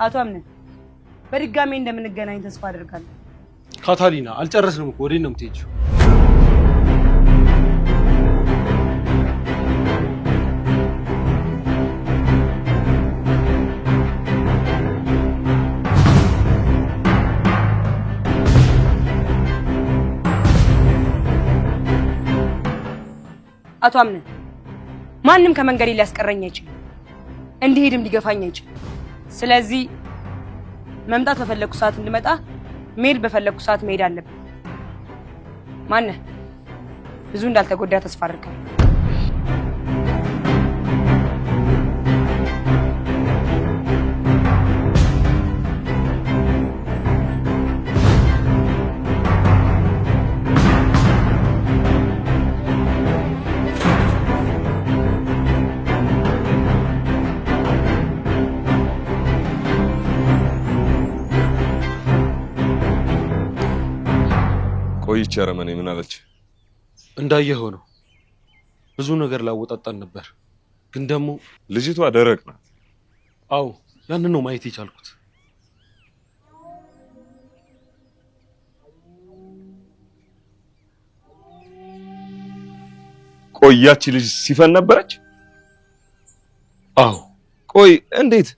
አቶ አምነን በድጋሜ እንደምንገናኝ ተስፋ አደርጋለሁ። ካታሊና አልጨረስንም እኮ፣ ወዴት ነው የምትሄጂው? አቶ አምነን ማንም ከመንገዴ ሊያስቀረኝ አይችልም፣ እንዲሄድም ሊገፋኝ አይችልም። ስለዚህ መምጣት በፈለግኩ ሰዓት እንድመጣ፣ መሄድ በፈለግኩ ሰዓት መሄድ አለብን። ማነህ ብዙ እንዳልተጎዳ ተስፋ አድርጋለሁ። ቆይቼ አረመኔ ምን አለች? እንዳየኸው ነው። ብዙ ነገር ላወጣጣን ነበር፣ ግን ደግሞ ልጅቷ ደረቅ ናት። አዎ ያንን ነው ማየት የቻልኩት። ቆያች ልጅ ሲፈን ነበረች። አዎ። ቆይ እንዴት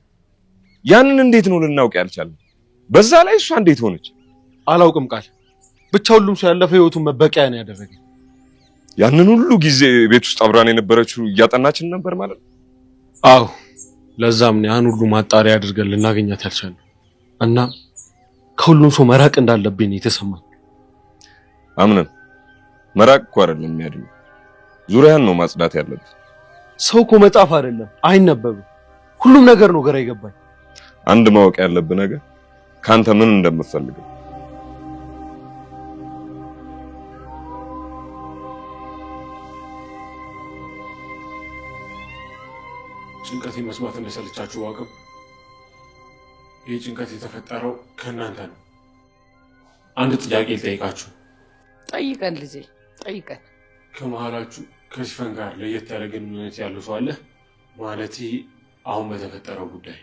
ያንን እንዴት ነው ልናውቅ ያልቻልን? በዛ ላይ እሷ እንዴት ሆነች? አላውቅም ቃል ብቻ ሁሉም ሰው ያለፈ ህይወቱን መበቀያ ነው ያደረገኝ። ያንን ሁሉ ጊዜ ቤት ውስጥ አብራን የነበረችው እያጠናችን ነበር ማለት ነው። አዎ ለዛም ነው ያን ሁሉ ማጣሪያ አድርገን ልናገኛት ያልቻልነው እና ከሁሉም ሰው መራቅ እንዳለብኝ ነው የተሰማኝ። አምነን መራቅ እኮ አይደለም የሚያድነው፣ ዙሪያን ነው ማጽዳት ያለብን። ሰው እኮ መጻፍ አይደለም አይነበብም፣ ሁሉም ነገር ነው ግራ የገባኝ። አንድ ማወቅ ያለብህ ነገር ካንተ ምን እንደምፈልገው። ጭንቀቴ መስማት እንደሰለቻችሁ አቅም ይህ ጭንቀት የተፈጠረው ከእናንተ ነው። አንድ ጥያቄ ልጠይቃችሁ። ጠይቀን ልጄ ጠይቀን። ከመሀላችሁ ከሲፈን ጋር ለየት ያለ ግንኙነት ያለው ሰው አለ? ማለት አሁን በተፈጠረው ጉዳይ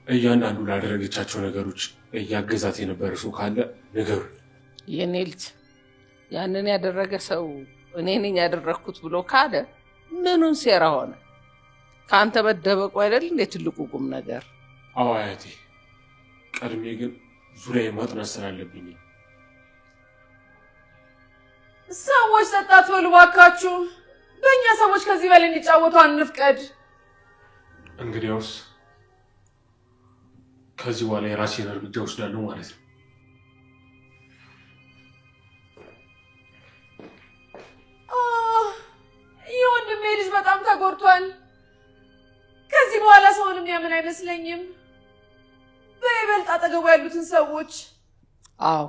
እያንዳንዱ ላደረገቻቸው ነገሮች እያገዛት የነበረ ሰው ካለ ንገሩ። የኔ ልጅ ያንን ያደረገ ሰው እኔ ነኝ ያደረግኩት ብሎ ካለ ምኑን ሴራ ሆነ? ከአንተ መደበቁ አይደል እንዴ ትልቁ ቁም ነገር? አዎ አያቴ፣ ቀድሜ ግን ዙሪያ ማጥናት ስላለብኝ። ሰዎች ጠጣት በሉ ባካችሁ። በእኛ ሰዎች ከዚህ በላይ እንዲጫወቱ አንፍቀድ። እንግዲያውስ ከዚህ በኋላ የራሴን እርምጃ ወስዳለሁ ማለት ነው። የወንድሜ ልጅ በጣም ተጎድቷል። ከዚህ በኋላ ሰውን የሚያምን አይመስለኝም። በይበልጥ አጠገቡ ያሉትን ሰዎች። አዎ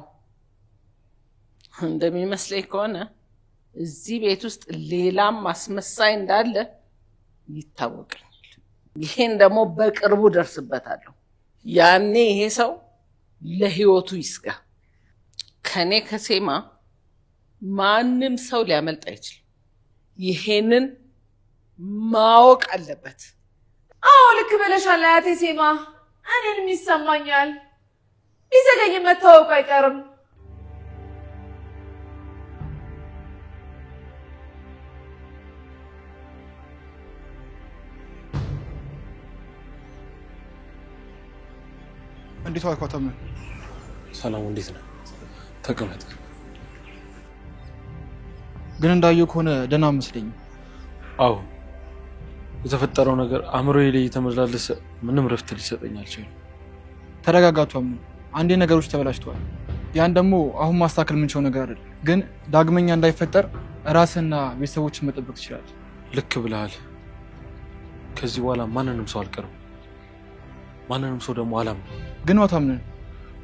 እንደሚመስለኝ ከሆነ እዚህ ቤት ውስጥ ሌላም አስመሳይ እንዳለ ይታወቀኛል። ይሄን ደግሞ በቅርቡ ደርስበታለሁ። ያኔ ይሄ ሰው ለህይወቱ ይስጋ። ከኔ ከሴማ ማንም ሰው ሊያመልጥ አይችልም። ይሄንን ማወቅ አለበት። አዎ ልክ ብለሻል አያቴ ሴማ። እኔንም ይሰማኛል። ቢዘገይም መታወቁ አይቀርም። እንዴት ዋልክ አቶ አምነን? ሰላም፣ እንዴት ነህ? ተቀመጥ። ግን እንዳየው ከሆነ ደህና መስለኝም። አዎ የተፈጠረው ነገር አእምሮዬ ላይ እየተመላለሰ ምንም ረፍት ሊሰጠኝ አልቻለም። ተረጋጋ አቶ አምነን። አንዴ ነገሮች ተበላሽተዋል። ያን ደግሞ አሁን ማስተካከል የምንችለው ነገር አይደለም። ግን ዳግመኛ እንዳይፈጠር ራስና ቤተሰቦችን መጠበቅ ትችላለህ። ልክ ብለሃል። ከዚህ በኋላ ማንንም ሰው አልቀርም፣ ማንንም ሰው ደግሞ አላምንም። ግን አቶ አምነን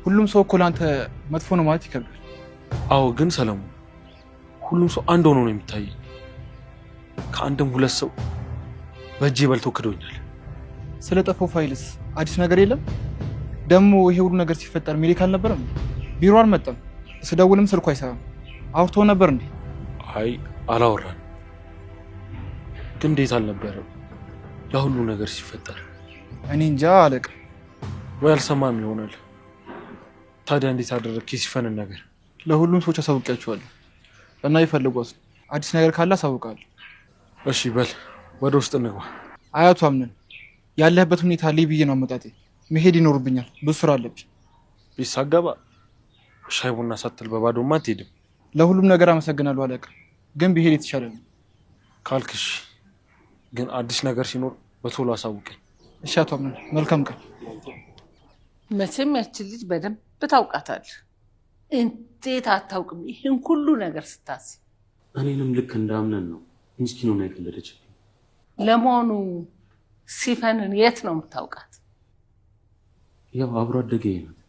ሁሉም ሰው እኮ ለአንተ መጥፎ ነው ማለት ይከብዳል። አዎ ግን ሰለሞን፣ ሁሉም ሰው አንድ ሆኖ ነው የሚታየኝ። ከአንድም ሁለት ሰው በእጄ በልቶ ክዶኛል። ስለ ጠፋው ፋይልስ አዲስ ነገር የለም? ደግሞ ይሄ ሁሉ ነገር ሲፈጠር ሚሊክ አልነበረም? ቢሮ አልመጣም። ስደውልም ስልኩ አይሰራም። አውርቶ ነበር እንዴ? አይ አላወራንም። ግን እንዴት አልነበረም ያ ሁሉ ነገር ሲፈጠር? እኔ እንጃ አለቃ። ወይ አልሰማም ይሆናል። ታዲያ እንዴት አደረግክ የሲፈንን ነገር? ለሁሉም ሰዎች አሳውቂያቸዋለሁ እና ይፈልጓት። አዲስ ነገር ካለ አሳውቃለሁ። እሺ በል ወደ ውስጥ እንግባ። አያቱ አምነን ያለህበት ሁኔታ ልይ ብዬ ነው አመጣጤ። መሄድ ይኖርብኛል፣ ብዙ ስራ አለብኝ። ቤት ሳገባ ሻይ ቡና ሳትል በባዶማ አትሄድም። ለሁሉም ነገር አመሰግናለሁ አለቃ፣ ግን ብሄድ የተሻለ ነው። ካልክሽ ግን አዲስ ነገር ሲኖር በቶሎ አሳውቀኝ። እሺ አቶ አምነን፣ መልካም ቀን። መቼም ያችን ልጅ በደንብ ታውቃታለህ። እንዴት አታውቅም? ይህን ሁሉ ነገር ስታስብ እኔንም ልክ እንዳምነን ነው ምስኪን ሆና የቀለደችብኝ። ለመሆኑ ሲፈንን የት ነው የምታውቃት? ያው አብሮ አደገ ናት።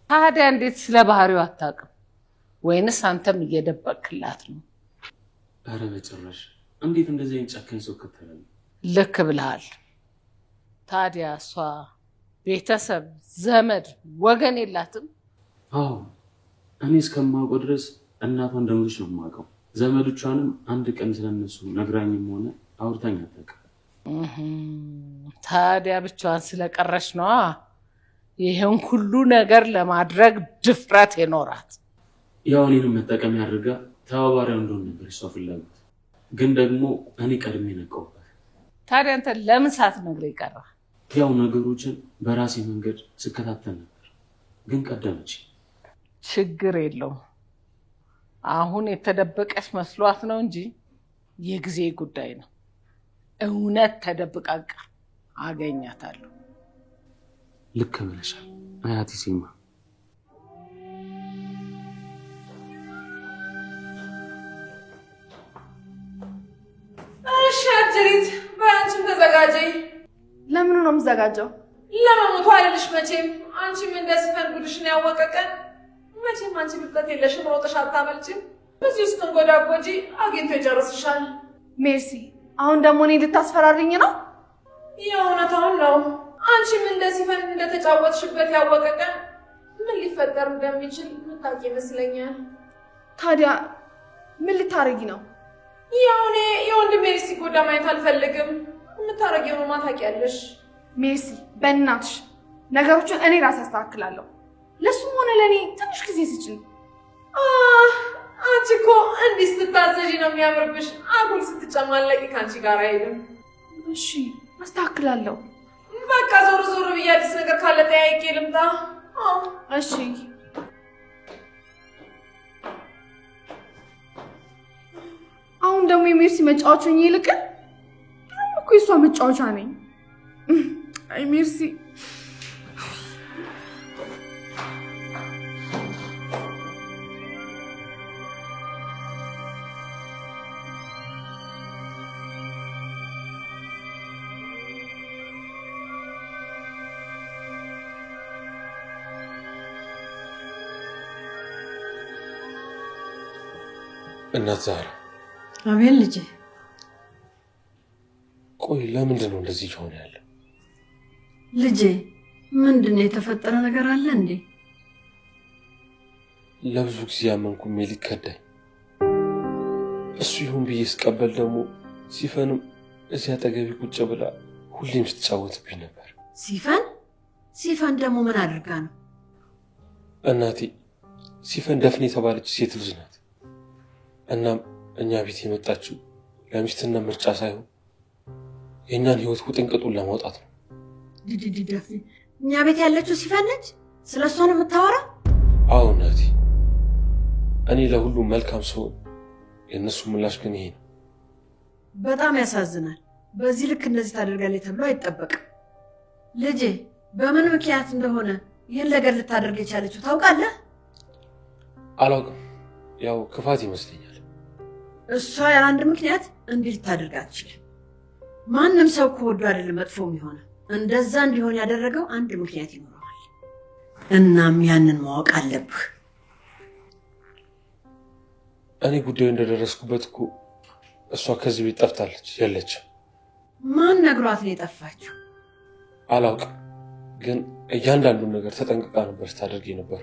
ታዲያ እንዴት ስለ ባህሪው አታውቅም? ወይንስ አንተም እየደበቅክላት ነው? ኧረ በጭራሽ! እንዴት እንደዚህ አይነት ጨካኝ ሰው እከተላለሁ? ልክ ብለሃል። ታዲያ እሷ ቤተሰብ፣ ዘመድ፣ ወገን የላትም? አዎ፣ እኔ እስከማውቀው ድረስ እናቷ እንደሞተች ነው የማውቀው። ዘመዶቿንም አንድ ቀን ስለነሱ ነግራኝም ሆነ አውርታኝ አታውቅም። ታዲያ ብቻዋን ስለቀረች ነዋ ይህን ሁሉ ነገር ለማድረግ ድፍረት የኖራት። ያው እኔንም መጠቀሚያ አድርጋ ተባባሪዋ እንደሆን ነበር እሷ ፍላጎት። ግን ደግሞ እኔ ቀድሜ ነቃሁባት። ታዲያ አንተ ለምን ሳትነግረኝ ቀረ? ያው ነገሮችን በራሴ መንገድ ስከታተል ነበር፣ ግን ቀደመች። ችግር የለውም። አሁን የተደበቀች መስሏት ነው እንጂ የጊዜ ጉዳይ ነው። እውነት ተደብቃ አገኛታለሁ። ልክ ብለሻል አያቴ ሲማ። እሺ አጅሪት፣ በአንቺም ተዘጋጀ። ለምኑ ነው የምዘጋጀው? ለመሞቱ አይደልሽ መቼም። አንቺም እንደ ሲፈን ጉድሽን ያወቀ ቀን መቼም አንቺ ብልጠት የለሽም፣ ሮጠሽ አታመልጭም። በዚህ ውስጥ እንጎዳጎጂ አግኝቶ ይጨርስሻል። ሜርሲ፣ አሁን ደግሞ እኔ ልታስፈራሪኝ ነው? የእውነታውን ነው። አንቺም እንደ ሲፈን እንደተጫወትሽበት ያወቀ ቀን ምን ሊፈጠር እንደሚችል ምታውቂ ይመስለኛል። ታዲያ ምን ልታረጊ ነው? ያው እኔ የወንድሜ ልጅ ሲጎዳ ማየት አልፈልግም። የምታረጊውንማ ታውቂያለሽ። ሜርሲ፣ በእናትሽ ነገሮችን እኔ ራሴ አስተካክላለሁ። ለሱም ሆነ ለእኔ ትንሽ ጊዜ ስጭኝ። አንቺ እኮ እንዲህ ስትታዘዢ ነው የሚያምርብሽ። አጉል ስትጨማለቂ ከአንቺ ጋር አይሄድም። እሺ አስተካክላለሁ። በቃ ዞር ዞር ብዬ አዲስ ነገር ካለ ጠያይቄ ልምጣ። እሺ። አሁን ደግሞ የሜርሲ መጫወቻ ነኝ። ይልቅን ድሮም እኮ የእሷ መጫወቻ ነኝ። አይ ሜርሲ፣ እናት ዛህራ። አቤት ልጄ። ቆይ ለምንድን ነው እንደዚህ እየሆነ ያለ? ልጄ ምንድን ነው የተፈጠረ ነገር አለ እንዴ? ለብዙ ጊዜ ያመንኩ ሜሊክ ከዳኝ። እሱ ይሁን ብዬ ስቀበል ደግሞ ሲፈንም እዚህ አጠገቤ ቁጭ ብላ ሁሌም ስትጫወትብኝ ነበር። ሲፈን? ሲፈን ደግሞ ምን አድርጋ ነው? እናቴ ሲፈን ደፍኔ የተባለች ሴት ልጅ ናት። እናም እኛ ቤት የመጣችው ለሚስትና ምርጫ ሳይሆን የእኛን ሕይወት ውጥንቅጡን ለማውጣት ነው። ደፍኔ እኛ ቤት ያለችው ሲፈን ነች? ስለ እሷ ነው የምታወራው? አዎ እናቴ፣ እኔ ለሁሉም መልካም ሰው፣ የእነሱ ምላሽ ግን ይሄ ነው። በጣም ያሳዝናል። በዚህ ልክ እንደዚህ ታደርጋለች ተብሎ አይጠበቅም። ልጄ በምን ምክንያት እንደሆነ ይህን ነገር ልታደርግ የቻለችው ታውቃለህ? አላውቅም። ያው ክፋት ይመስለኛል። እሷ ያለ አንድ ምክንያት እንዲህ ልታደርግ አትችልም። ማንም ሰው ከወዱ አይደለም መጥፎ የሚሆነው። እንደዛ እንዲሆን ያደረገው አንድ ምክንያት ይኖረዋል። እናም ያንን ማወቅ አለብህ። እኔ ጉዳዩ እንደደረስኩበት እኮ እሷ ከዚህ ቤት ጠፍታለች፣ የለችም። ማን ነግሯት ነው የጠፋችው? አላውቅም፣ ግን እያንዳንዱን ነገር ተጠንቅቃ ነበር ስታደርግ ነበር።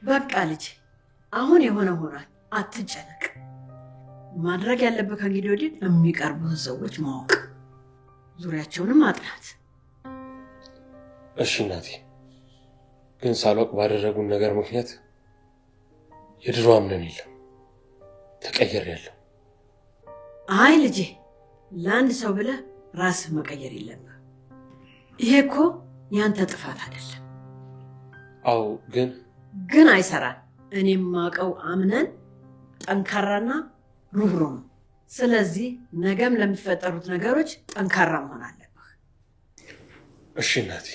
በቃ ልጅ፣ አሁን የሆነ ሆኗል። አትጨነቅ። ማድረግ ያለብህ ከእንግዲህ ወዲህ የሚቀርቡህን ሰዎች ማወቅ፣ ዙሪያቸውንም ማጥናት። እሺ እናቴ፣ ግን ሳላውቅ ባደረጉን ነገር ምክንያት የድሮ አምነን የለም፣ ተቀይሬያለሁ። አይ ልጄ፣ ለአንድ ሰው ብለህ ራስህ መቀየር የለብህ። ይሄ እኮ ያንተ ጥፋት አይደለም። አዎ፣ ግን አይሰራም። እኔም ማውቀው አምነን ጠንካራና ሩህሩህ ነው። ስለዚህ ነገም ለሚፈጠሩት ነገሮች ጠንካራ መሆን አለብህ። እሺ እናቴ።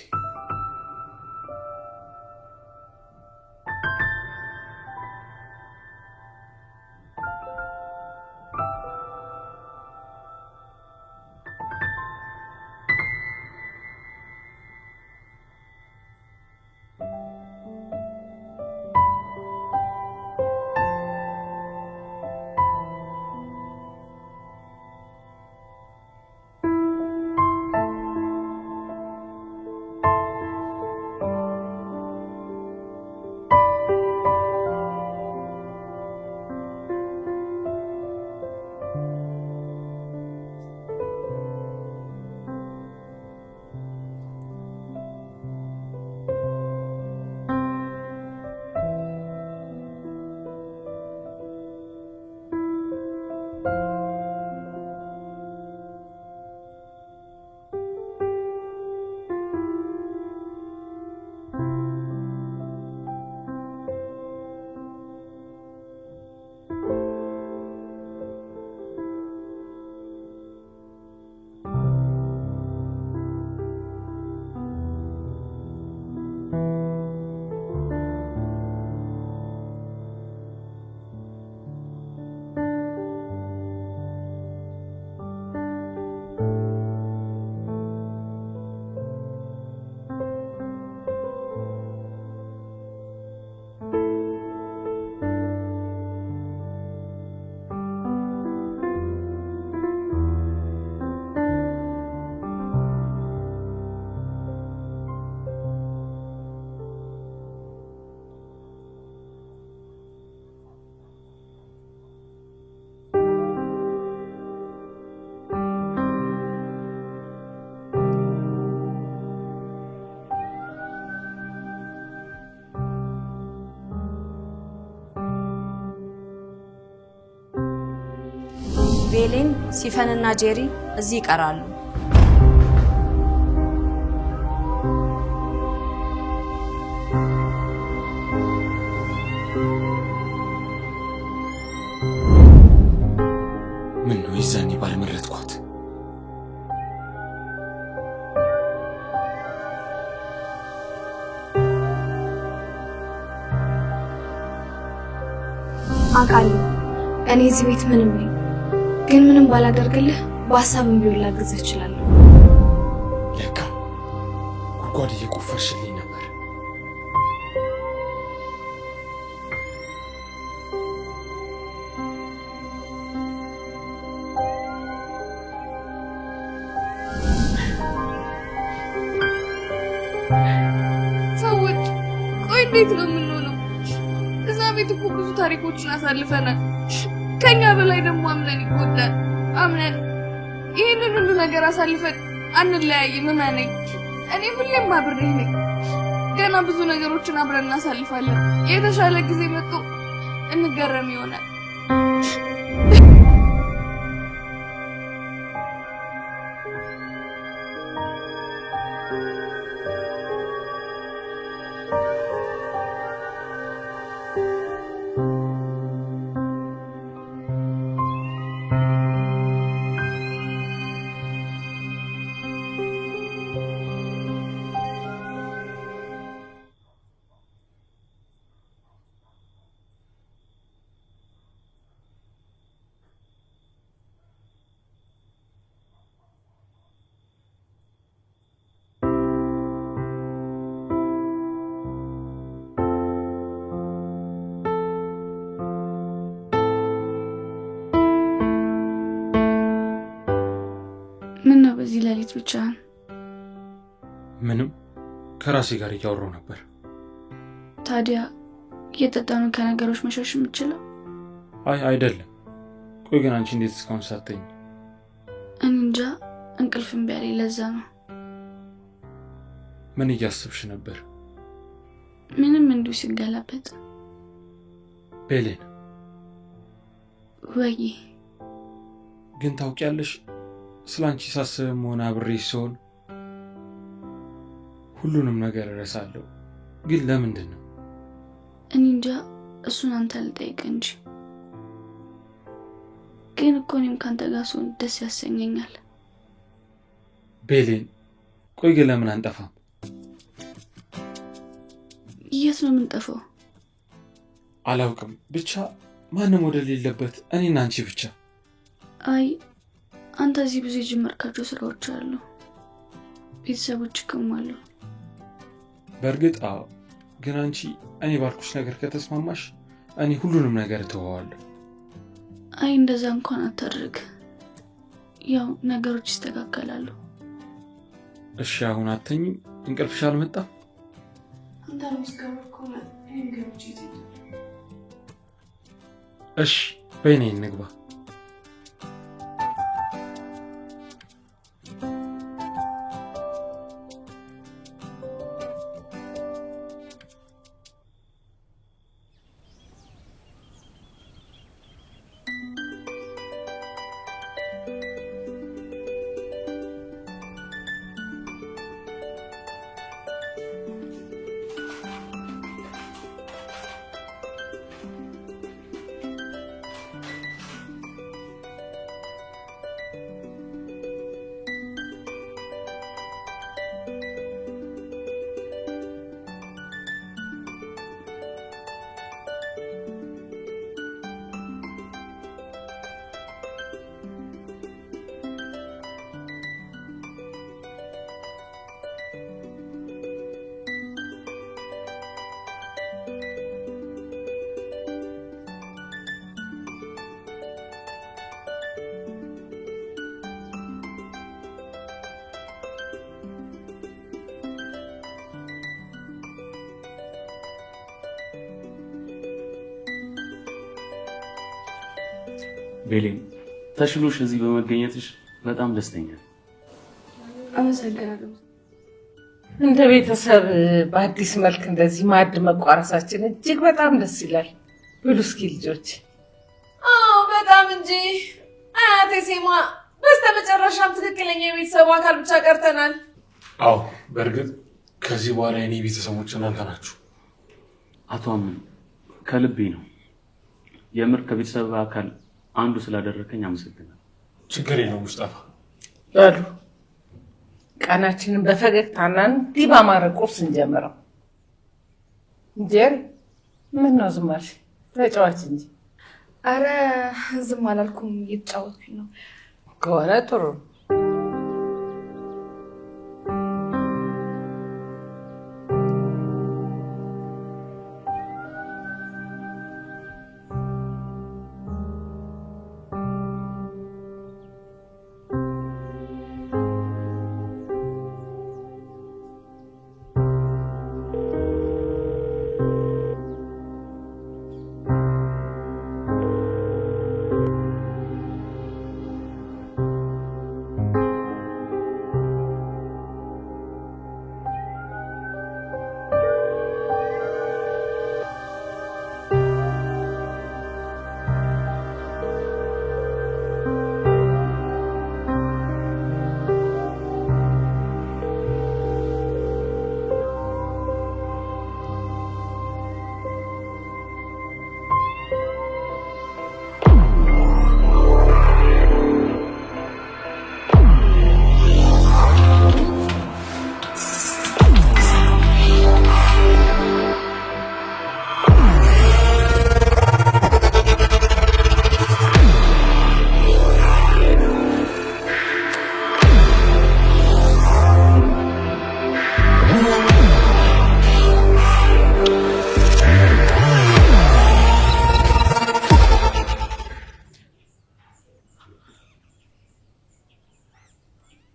ቤሌን፣ ሲፈንና ጄሪ እዚህ ይቀራሉ። ምን ነው የዛኔ ባልመረጥኳት። አውቃለሁ እኔ እዚህ ቤት ምንም ነኝ፣ ግን ምንም ባላደርግልህ በሀሳብም ቢሆን ላግዝህ እችላለሁ። ለካ ጉድጓድ እየቆፈርሽልኝ ነበር። ሰዎች ቆይ እንዴት ነው የምንሆነው? እዛ ቤት እኮ ብዙ ታሪኮችን አሳልፈናል። ከኛ በላይ ደግሞ አምነን ይጎዳል። አምነን ይህንን ሁሉ ነገር አሳልፈን አንለያይም። እመነኝ፣ እኔ ሁሌም አብሬህ ነኝ። ገና ብዙ ነገሮችን አብረን እናሳልፋለን። የተሻለ ጊዜ መጥቶ እንገረም ይሆናል። ምን ነው በዚህ ሌሊት ብቻህን? ምንም፣ ከራሴ ጋር እያወራሁ ነበር። ታዲያ እየጠጣ ነው ከነገሮች መሸሽ የምችለው? አይ አይደለም። ቆይ ግን አንቺ እንዴት እስካሁን ሳትተኝ? እኔ እንጃ እንቅልፍ እምቢ አለኝ። ለዛ ነው። ምን እያሰብሽ ነበር? ምንም፣ እንዲሁ ሲገላበጥ። ቤሌን። ወይ። ግን ታውቂያለሽ፣ ስለ አንቺ ሳስብም ሆነ አብሬሽ ስሆን ሁሉንም ነገር እረሳለሁ። ግን ለምንድን ነው? እኔ እንጃ፣ እሱን አንተ ልጠይቅ እንጂ። ግን እኮ እኔም ከአንተ ጋር ስሆን ደስ ያሰኘኛል። ቤሌን፣ ቆይ ግን ለምን አንጠፋም? የት ነው የምንጠፋው? አላውቅም። ብቻ ማንም ወደሌለበት እኔና አንቺ ብቻ። አይ፣ አንተ እዚህ ብዙ የጀመርካቸው ስራዎች አሉ። ቤተሰቦችህም አሉ። በእርግጥ አዎ። ግን አንቺ እኔ ባልኩሽ ነገር ከተስማማሽ እኔ ሁሉንም ነገር እተወዋለሁ። አይ፣ እንደዛ እንኳን አታድርግ። ያው ነገሮች ይስተካከላሉ። እሺ፣ አሁን አትተኝም? እንቅልፍሽ አልመጣም? አንተ የምትገባ ከሆነ እኔም ገብቼ እተኛለሁ። እሺ፣ በይ ነይ እንግባ። ቤሌን፣ ተሽሎሽ እዚህ በመገኘትሽ በጣም ደስተኛ ነኝ። አመሰግናለሁ። እንደ ቤተሰብ በአዲስ መልክ እንደዚህ ማዕድ መቋረሳችን እጅግ በጣም ደስ ይላል። ብሉ እስኪ ልጆች። አዎ በጣም እንጂ አያቴ ሴማ፣ በስተመጨረሻም ትክክለኛ የቤተሰቡ አካል ብቻ ቀርተናል። አዎ፣ በእርግጥ ከዚህ በኋላ የኔ ቤተሰቦች እናንተ ናችሁ። አቶ አምን፣ ከልቤ ነው የምር፣ ከቤተሰብ አካል አንዱ ስላደረከኝ አመሰግናለሁ። ችግር የለውም ሙስጠፋ። በሉ ቀናችንን በፈገግታና እንዲህ ባማረ ቁርስ እንጀምረው። ጀሪ፣ ምን ነው ዝም አልሽ? ተጫዋች እንጂ። አረ ዝም አላልኩም፣ እየተጫወትኩኝ ነው። ከሆነ ጥሩ ነው።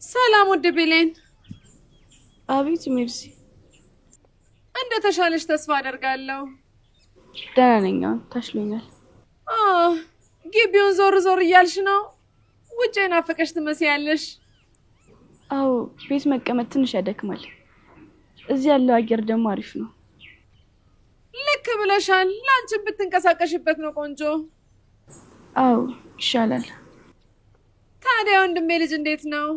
ሰላም ውድ ቤሌን። አቤት ሜርሲ። እንደ ተሻለሽ ተስፋ አደርጋለሁ። ደህና ነኝ አሁን ተሽሎኛል። ግቢውን ዞር ዞር እያልሽ ነው። ውጭ ናፈቀሽ ትመስያለሽ። አዎ፣ ቤት መቀመጥ ትንሽ ያደክማል። እዚህ ያለው አየር ደግሞ አሪፍ ነው። ልክ ብለሻል። ለአንቺም ብትንቀሳቀሽበት ነው ቆንጆ። አዎ ይሻላል። ታዲያ ወንድሜ ልጅ እንዴት ነው?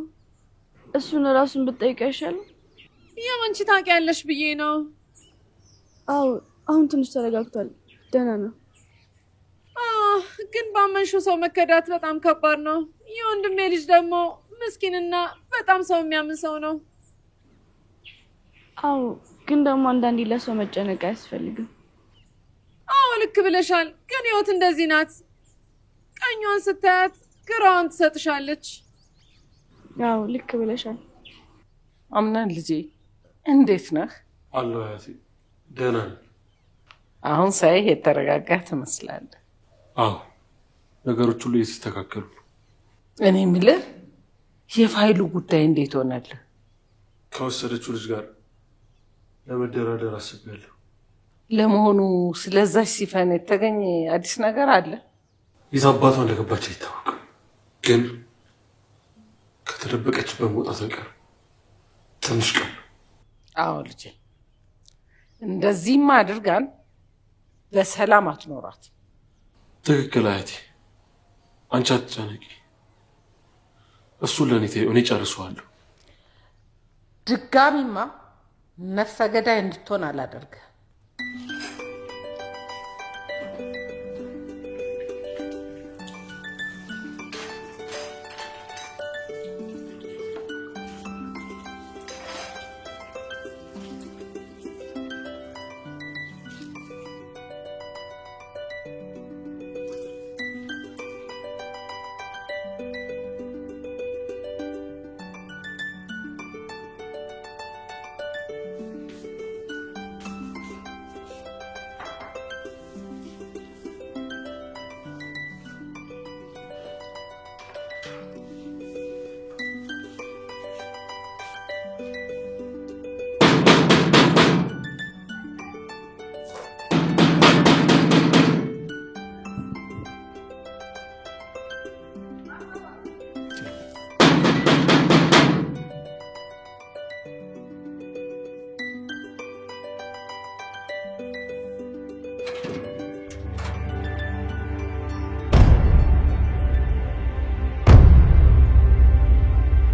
እሱን እራሱን ብትጠይቅ አይሻልም? ያው አንቺ ታውቂያለሽ ብዬ ነው። አዎ አሁን ትንሽ ተረጋግቷል። ደህና ነው። ግን ባመንሽው ሰው መከዳት በጣም ከባድ ነው። የወንድሜ ልጅ ደግሞ ምስኪንና በጣም ሰው የሚያምን ሰው ነው። አዎ ግን ደግሞ አንዳንዴ ለሰው መጨነቅ አያስፈልግም። አዎ ልክ ብለሻል። ግን ህይወት እንደዚህ ናት። ቀኟን ስታያት ግራዋን ትሰጥሻለች። አዎ ልክ ብለሻል። አምናን ልጄ እንዴት ነህ? አለሁ አያቴ፣ ደህና ነኝ። አሁን ሳይህ የተረጋጋ ትመስላለህ። አዎ ነገሮች ሁሉ እየተስተካከሉ ነው። እኔ የምልህ የፋይሉ ጉዳይ እንዴት ሆነልህ? ከወሰደችው ልጅ ጋር ለመደራደር አስቤያለሁ። ለመሆኑ ስለዛች ሲፈን የተገኘ አዲስ ነገር አለ? ይዛ አባቷ እንደገባች አይታወቅም፣ ግን ከተደበቀችበት መውጣት አይቀርም። ትንሽ ቀን። አዎ ልጄ፣ እንደዚህማ አድርጋን በሰላም አትኖራት። ትክክል አያቴ፣ አንቺ አትጨነቂ። እሱን ለእኔ ተይው፣ እኔ ጨርሰዋለሁ። ድጋሚማ ነፍሰ ገዳይ እንድትሆን አላደርግህ።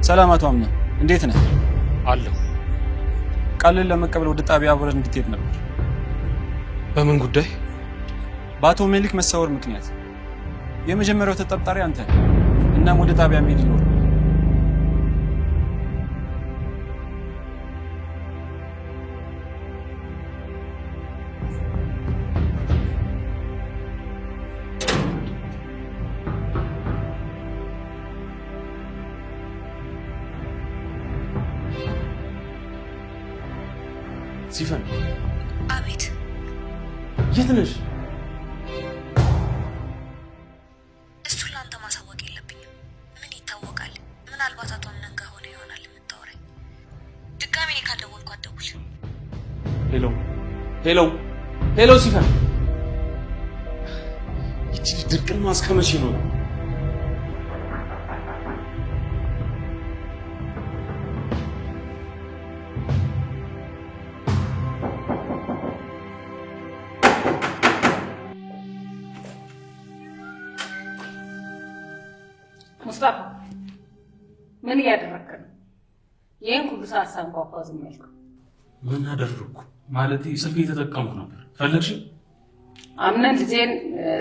ሰላም አቶ አምነ፣ እንዴት ነህ? አለሁ። ቃልን ለመቀበል ወደ ጣቢያ አብረን እንድትሄድ ነበር። በምን ጉዳይ? በአቶ ሜሊክ መሰወር ምክንያት የመጀመሪያው ተጠርጣሪ አንተ ነህ። እናም ወደ ጣቢያ መሄድ ይኖርብሃል። ሲፈን፣ አቤት። የት ነሽ? እሱን ለአንተ ማሳወቅ የለብኝም። ምን ይታወቃል፣ ምናልባት አቶ አምነን ጋር ሆነ ይሆናል የምታወራኝ። ድጋሚ እኔ ካልደወልኩ አትደውል። Hello hello hello፣ ሲፈን፣ ይቺ ልጅ ድርቅና እስከ መቼ ነው? ሙስጣፋ ምን እያደረግክ ነው? ይህን ሁሉ ሰዓት ሳንኳኳ ዝም ያልከው? ምን አደረግኩ? ማለት ስልክ እየተጠቀምኩ ነበር። ፈለግሽ? አምነን ልጄን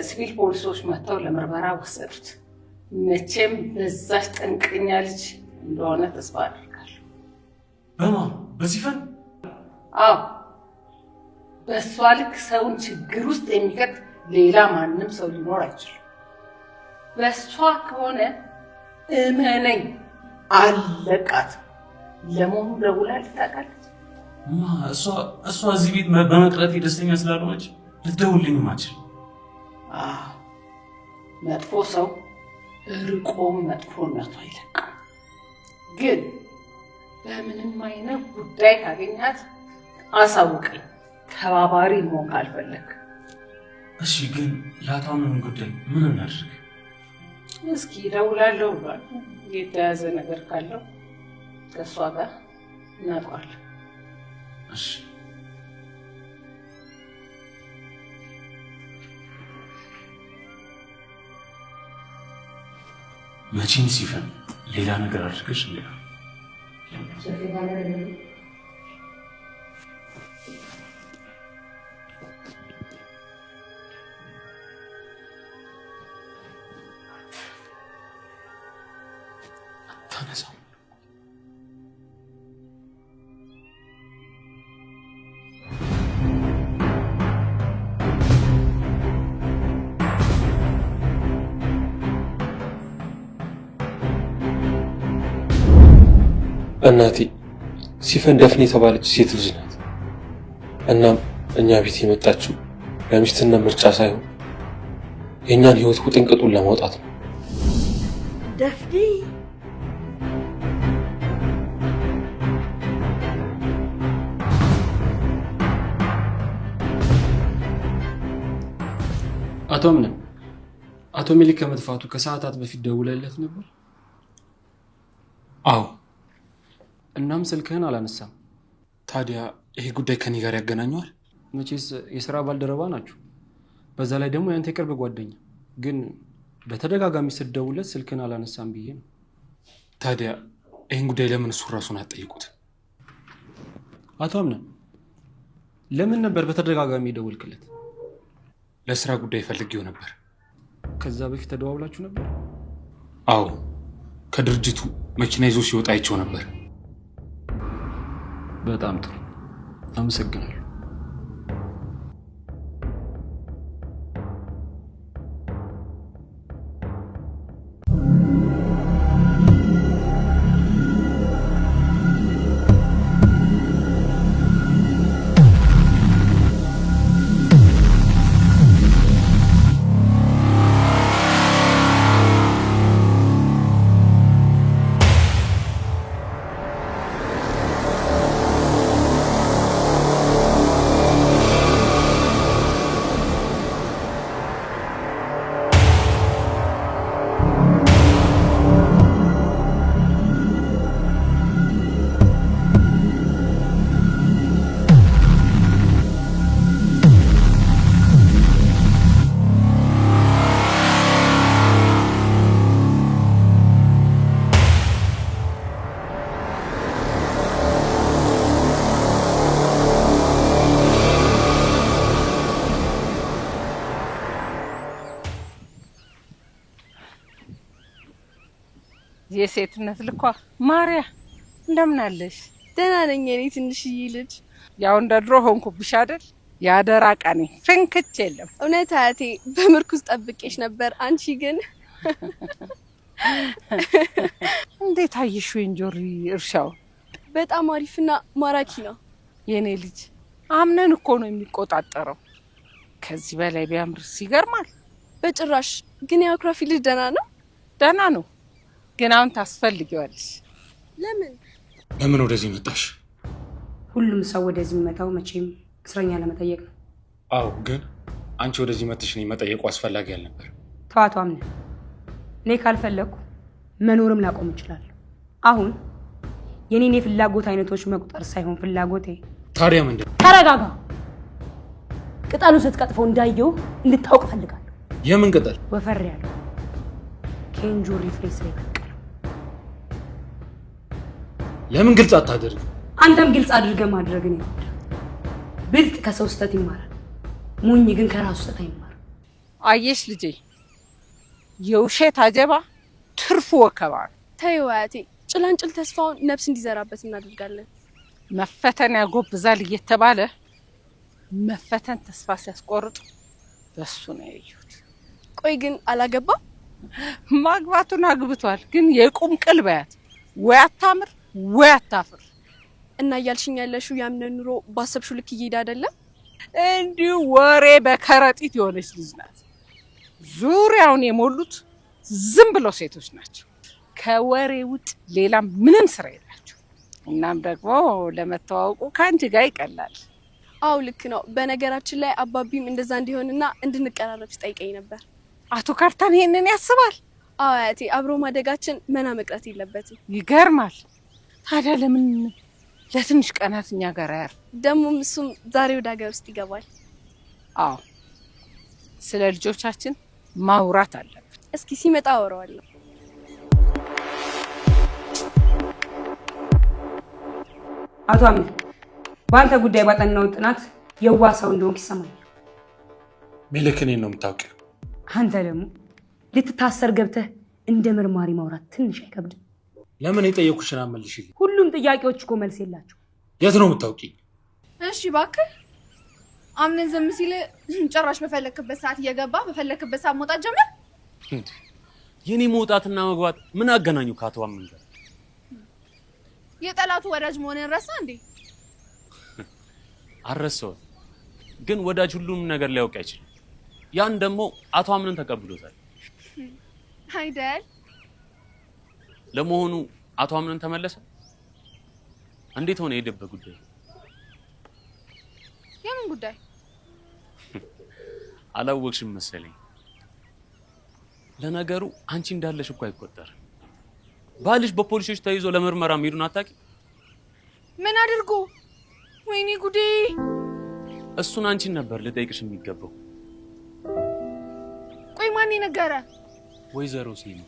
ሲቪል ፖሊሶች መጥተው ለምርመራ ወሰዱት። መቼም በዛች ጠንቀኛ ልጅ እንደሆነ ተስፋ አደርጋለሁ። በማ በሲፈን? አዎ፣ በእሷ ልክ ሰውን ችግር ውስጥ የሚከት ሌላ ማንም ሰው ሊኖር አይችልም። በእሷ ከሆነ እመነኝ አለቃት። ለመሆኑ ደውላልህ ታውቃለች? ማ እሷ እዚህ ቤት በመቅረቴ ደስተኛ ስላልሆነች ልትደውልልኝም አትችልም። አዎ፣ መጥፎ ሰው ርቆም መጥፎነቱ አይለቅም። ግን በምንም አይነት ጉዳይ ካገኛት አሳውቀኝ፣ ተባባሪ መሆን ካልፈለግ። እሺ፣ ግን የአቶ አምነን ጉዳይ ምን እናድርግ? እስኪ እደውላለሁ ብሏል። የተያዘ ነገር ካለው ከእሷ ጋር እናውቀዋለን። እሺ። መቼም ሲፈን ሌላ ነገር አድርገሽ እንዴ? አታነሳም። እናቴ ሲፈን ደፍኔ የተባለች ሴት ልጅ ናት። እናም እኛ ቤት የመጣችው ለሚስትና ምርጫ ሳይሆን የእኛን ሕይወት ውጥንቅጡን ለማውጣት ነው። ደፍኒ አቶ አምነን፣ አቶ ሜሊክ ከመጥፋቱ ከሰዓታት በፊት ደውለለት ነበር? አዎ። እናም ስልክህን አላነሳም። ታዲያ ይሄ ጉዳይ ከኔ ጋር ያገናኘዋል? መቼስ የስራ ባልደረባ ናችሁ። በዛ ላይ ደግሞ ያንተ የቅርብ ጓደኛ። ግን በተደጋጋሚ ስትደውልለት ስልክህን አላነሳም ብዬ ነው። ታዲያ ይህን ጉዳይ ለምን እሱ ራሱን አትጠይቁት? አቶ አምነን፣ ለምን ነበር በተደጋጋሚ የደወልክለት? ለስራ ጉዳይ ፈልጌው ነበር። ከዛ በፊት ተደዋውላችሁ ነበር? አዎ፣ ከድርጅቱ መኪና ይዞ ሲወጣ አይቼው ነበር። በጣም ጥሩ፣ አመሰግናለሁ። የሴትነት ልኳ ማርያ፣ እንደምን አለሽ? ደህና ነኝ የኔ ትንሽዬ ልጅ። ያው እንደ ድሮ ሆንኩብሽ አይደል? የአደራ ቀኔ ፍንክች የለም። እውነት አያቴ በምርኩዝ ጠብቄሽ ነበር። አንቺ ግን እንዴት አየሽው የእንጆሪ እርሻው? በጣም አሪፍና ማራኪ ነው። የኔ ልጅ አምነን እኮ ነው የሚቆጣጠረው። ከዚህ በላይ ቢያምርስ ይገርማል። በጭራሽ። ግን የአኩራፊ ልጅ ደህና ነው? ደህና ነው፣ ግን አሁን ታስፈልጊዋለሽ። ለምን? ለምን ወደዚህ መጣሽ? ሁሉም ሰው ወደዚህ የሚመጣው መቼም እስረኛ ለመጠየቅ ነው። አዎ፣ ግን አንቺ ወደዚህ መጥተሽ እኔን መጠየቁ አስፈላጊ አልነበር። ተዋቶ አምነን፣ እኔ ካልፈለግኩ መኖርም ላቆም እችላለሁ። አሁን የኔን የፍላጎት አይነቶች መቁጠር ሳይሆን ፍላጎቴ። ታዲያ ምንድን ነው? ተረጋጋ። ቅጠሉ ስትቀጥፈው እንዳየው እንድታውቅ እፈልጋለሁ። የምን ቅጠል? ወፈር ያለው ከእንጆሪ ፍሬ ስር የበቀለው። ለምን ግልጽ አታደርግ? አንተም ግልጽ አድርገህ ማድረግን ይወዳል። ብልጥ ከሰው ስህተት ይማራል፣ ሞኝ ግን ከራሱ ስህተት አይማርም። አየሽ ልጄ፣ የውሸት አጀባ ትርፉ ወከባ ነው። ተይው አያቴ፣ ጭላንጭል ተስፋውን ነፍስ እንዲዘራበት እናደርጋለን። መፈተን ያጎብዛል እየተባለ መፈተን ተስፋ ሲያስቆርጥ በሱ ነው ያየሁት። ቆይ ግን አላገባም? ማግባቱን አግብቷል፣ ግን የቁም ቅል በያት። ወይ አታምር ወይ አታፍር። እና እያልሽኝ ያለሽው ያምነን ኑሮ ባሰብሽው ልክ እየሄደ አይደለም? እንዲሁ ወሬ በከረጢት የሆነች ልጅ ናት። ዙሪያውን የሞሉት ዝም ብሎ ሴቶች ናቸው። ከወሬ ውጭ ሌላ ምንም ስራ የላቸው። እናም ደግሞ ለመተዋወቁ ከአንቺ ጋር ይቀላል። አው ልክ ነው። በነገራችን ላይ አባቢም እንደዛ እንዲሆንና እንድንቀራረብ ሲጠይቀኝ ነበር። አቶ ካርታን ይሄንን ያስባል። አዎ አያቴ፣ አብሮ ማደጋችን መና መቅረት የለበትም። ይገርማል። ታዲያ ለምን ለትንሽ ቀናት እኛ ጋር አያርፍ? ደግሞም እሱም ዛሬ ወደ ሀገር ውስጥ ይገባል። አዎ፣ ስለ ልጆቻችን ማውራት አለብን። እስኪ ሲመጣ አወራዋለሁ። አቶ አምነን፣ በአንተ ጉዳይ ባጠናው ጥናት የዋህ ሰው እንደሆንክ ይሰማኛል። ሜልክ እኔን ነው የምታውቂው። አንተ ደግሞ ልትታሰር ገብተህ እንደ መርማሪ ማውራት ትንሽ አይከብድም? ለምን የጠየኩሽን አመልሽልኝ። ሁሉም ጥያቄዎች እኮ መልስ የላቸው። የት ነው የምታውቂኝ? እሺ እባክህ አምነን ዝም ሲል ጭራሽ በፈለክበት ሰዓት እየገባ በፈለክበት ሰዓት መውጣት ጀመር። የኔ መውጣትና መግባት ምን አገናኙ ከአቶ አምን ጋር? የጠላቱ ወዳጅ መሆንን ረሳ እንዴ? አልረሳሁትም፣ ግን ወዳጅ ሁሉም ነገር ሊያውቅ አይችልም። ያን ደግሞ አቶ አምነን ተቀብሎታል። አይደል? ለመሆኑ አቶ አምነን ተመለሰ? እንዴት ሆነ የሄደበት ጉዳይ? የምን ጉዳይ? አላወቅሽም መሰለኝ። ለነገሩ አንቺ እንዳለሽ እኮ አይቆጠርም። ባልሽ በፖሊሶች ተይዞ ለምርመራ መሄዱን አታውቂም? ምን አድርጎ? ወይኔ ጉዴ! እሱን አንቺን ነበር ልጠይቅሽ የሚገባው። ቆይ ማን የነገረ? ወይዘሮ ሲማ።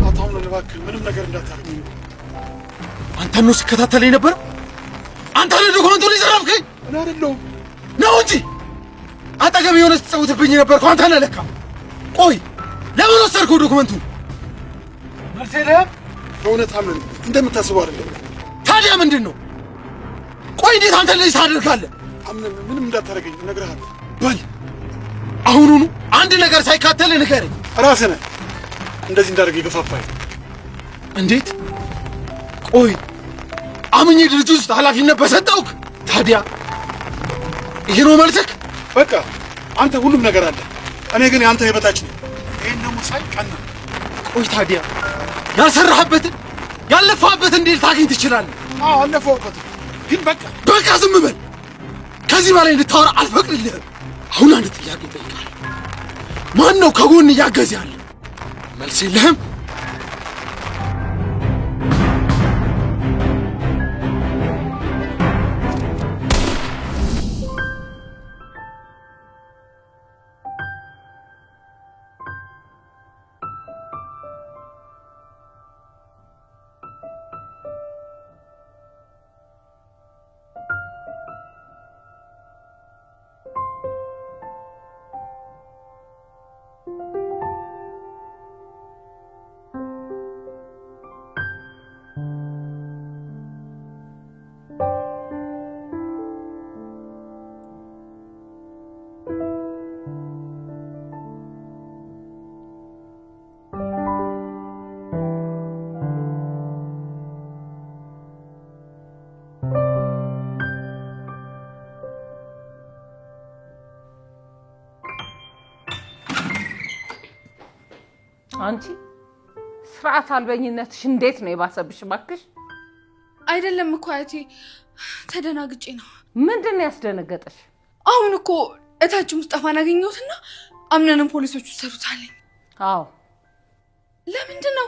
አቶ አምነን እባክህ ምንም ነገር እንዳታደርግ። አንተን ነው ሲከታተለኝ ነበር። አንተ ነህ document ኡን የዘረፍከኝ። እኔ አይደለሁም ነው እንጂ አጠገብ የሆነ ስትጫወትብኝ የነበርከው አንተ ነህ ለካ። ቆይ ለምን ወሰድከው document ኡን? መልስ የለህም? በእውነት አምነን እንደምታስበው አይደለም። ታዲያ ምንድን ነው? ቆይ እንዴት አንተ እንደዚህ ታደርጋለህ? አምነን ምንም እንዳታደርገኝ እነግርሃለሁ። በል አሁኑኑ አንድ ነገር ሳይካተል ንገረኝ። ራስህ ነህ እንደዚህ እንዳደርግ የገፋፋኝ። እንዴት? ቆይ አምኜ ድርጅት ውስጥ ኃላፊነት በሰጠውክ ታዲያ ይሄ ነው መልስክ? በቃ አንተ ሁሉም ነገር አለ፣ እኔ ግን የአንተ የበታች ነኝ። ይሄን ደግሞ ሳይ ቀና። ቆይ ታዲያ ያልሰራህበትን ያልለፋህበትን እንዴት ታገኝ ትችላለህ? አዎ አልለፋሁበትም፣ ግን በቃ በቃ ዝም በል። ከዚህ በላይ እንድታወራ አልፈቅድልህም። አሁን አንድ ጥያቄ እጠይቅሃለሁ። ማን ነው ከጎን እያገዘ ያለ? መልስ የለህም? አንቺ ስርዓት አልበኝነትሽ እንዴት ነው የባሰብሽ? እባክሽ። አይደለም እኮ አያቴ፣ ተደናግጬ ነው። ምንድን ነው ያስደነገጠሽ? አሁን እኮ እታች ሙስጠፋን አገኘሁትና አምነንም ፖሊሶቹ ሰሩታለኝ። አዎ። ለምንድን ነው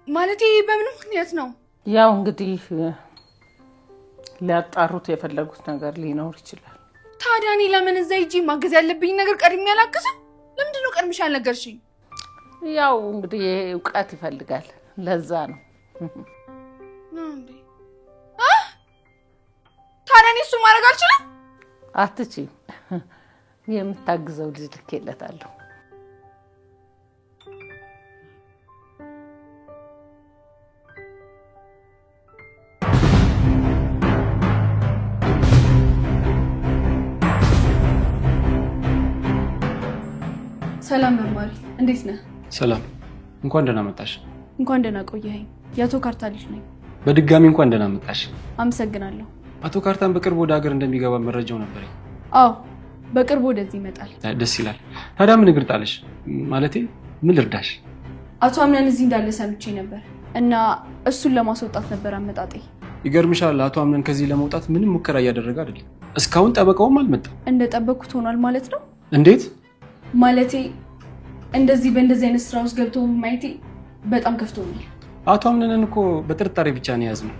ማለቴ፣ በምን ምክንያት ነው? ያው እንግዲህ ሊያጣሩት የፈለጉት ነገር ሊኖር ይችላል። ታዲያ እኔ ለምን እዛ ሂጂ ማገዝ ያለብኝ ነገር ቀድሜ አላግዝም? ለምንድን ነው ቀድምሽ ያልነገርሽኝ? ያው እንግዲህ እውቀት ይፈልጋል። ለዛ ነው። ታዲያ እኔ እሱ ማድረግ አልችልም? አትችይም። የምታግዘው ልጅ ልኬለታለሁ። ሰላም መማሪ፣ እንዴት ነህ? ሰላም፣ እንኳን ደህና መጣሽ። እንኳን ደህና ቆየኸኝ። የአቶ ካርታ ልጅ ነኝ። በድጋሚ እንኳን ደህና መጣሽ። አመሰግናለሁ። አቶ ካርታን በቅርብ ወደ ሀገር እንደሚገባ መረጃው ነበረኝ። አዎ፣ በቅርቡ ወደዚህ ይመጣል። ደስ ይላል። ታዲያ ምን እግር ጣለሽ? ማለቴ ምን ልርዳሽ? አቶ አምነን እዚህ እንዳለ ሰምቼ ነበር እና እሱን ለማስወጣት ነበር አመጣጤ። ይገርምሻል፣ አቶ አምነን ከዚህ ለመውጣት ምንም ሙከራ እያደረገ አይደለም። እስካሁን ጠበቃውም አልመጣም። እንደጠበቅኩት ሆኗል ማለት ነው። እንዴት? ማለቴ እንደዚህ በእንደዚህ አይነት ስራ ውስጥ ገብቶ ማየቴ በጣም ከፍቶኛል። አቶ አምነንን እኮ በጥርጣሬ ብቻ ነው የያዝነው።